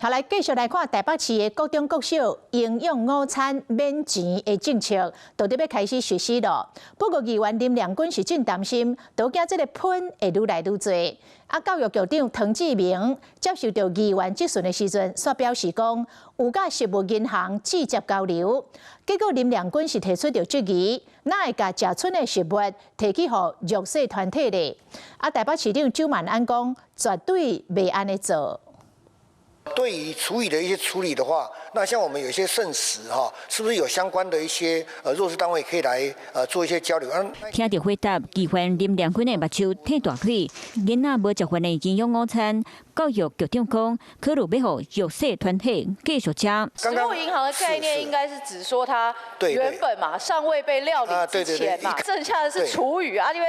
好，來繼續來看台北市的國中國小營養午餐免錢的政策，到底欲開始實施囉。不過議員林亮君是真擔心，都驚這个噴會愈來愈濟。啊，教育局長唐志明接受著議員質詢的時陣，煞表示講有佮食物銀行直接交流。結果林亮君是提出著質疑，哪會共食賰的食物提去予弱勢團體咧？啊，台北市長蔣萬安講，絕對袂按呢做。對於廚餘的一些處理的話，那像我們有一些剩食哈，是不是有相關的一些弱勢單位可以來做一些交流？聽著回答，議員林亮君的目睭褪大開，囡仔無食飯的營養午餐，教育局長講，考慮欲予弱勢團體繼續食。食物銀行的概念應該是指說，它原本嘛尚未被料理之前嘛，剩下的是廚餘啊，因為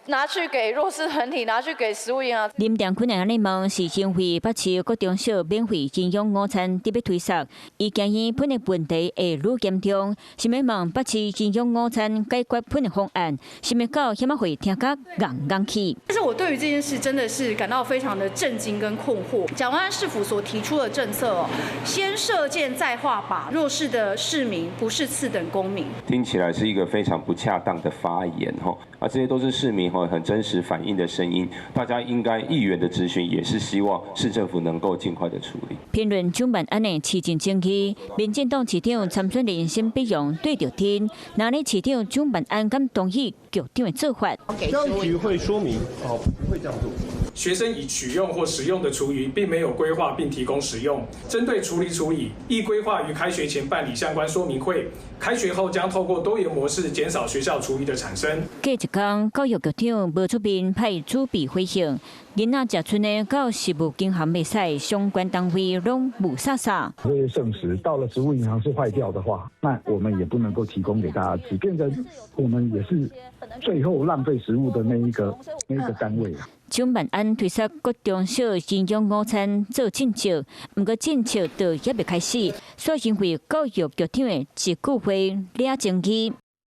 拿去給弱勢團體，拿去給食物銀行。林亮君按呢問，是因為北市國中小免費營養午餐得欲推縮，伊驚伊噴的問題會愈嚴重，想欲問北市營養午餐解決噴的方案，想袂到遐麼會聽甲硬硬去。但是我對於這件事真的是感到非常的震驚跟困惑。蔣萬安市府所提出的政策哦，先射箭再畫靶，弱勢的市民不是次等公民。聽起來是一個非常不恰當的發言，吼，啊，這些都是市民吼很真實反映的聲音，大家應該議員的質詢也是希望市政府能夠盡快的處理。評論蔣萬安的市政爭議，民進黨市長參選人沈碧榮對著天，那呢市長蔣萬安敢同意局長的做法？教育局會說明，哦，不會這樣做。學生已取用或使用的廚餘，並沒有歸劃並提供使用。針對處理處理，亦規劃於開學前辦理相關說明會。開學後將透過多元模式減少學校廚餘的產生。過一工，教育局長無出面派主筆回應，囡仔食賰的到食物銀行袂使，相關單位攏霧煞煞。這些剩食到了食物銀行是壞掉的話，那我們也不能夠提供給大家吃，變成我們也是最後浪費食物的那一個單位。蔣萬安推說國中小營養午餐做政策，毋過政策都猶未開始，煞因為教育局長的一句話惹爭議。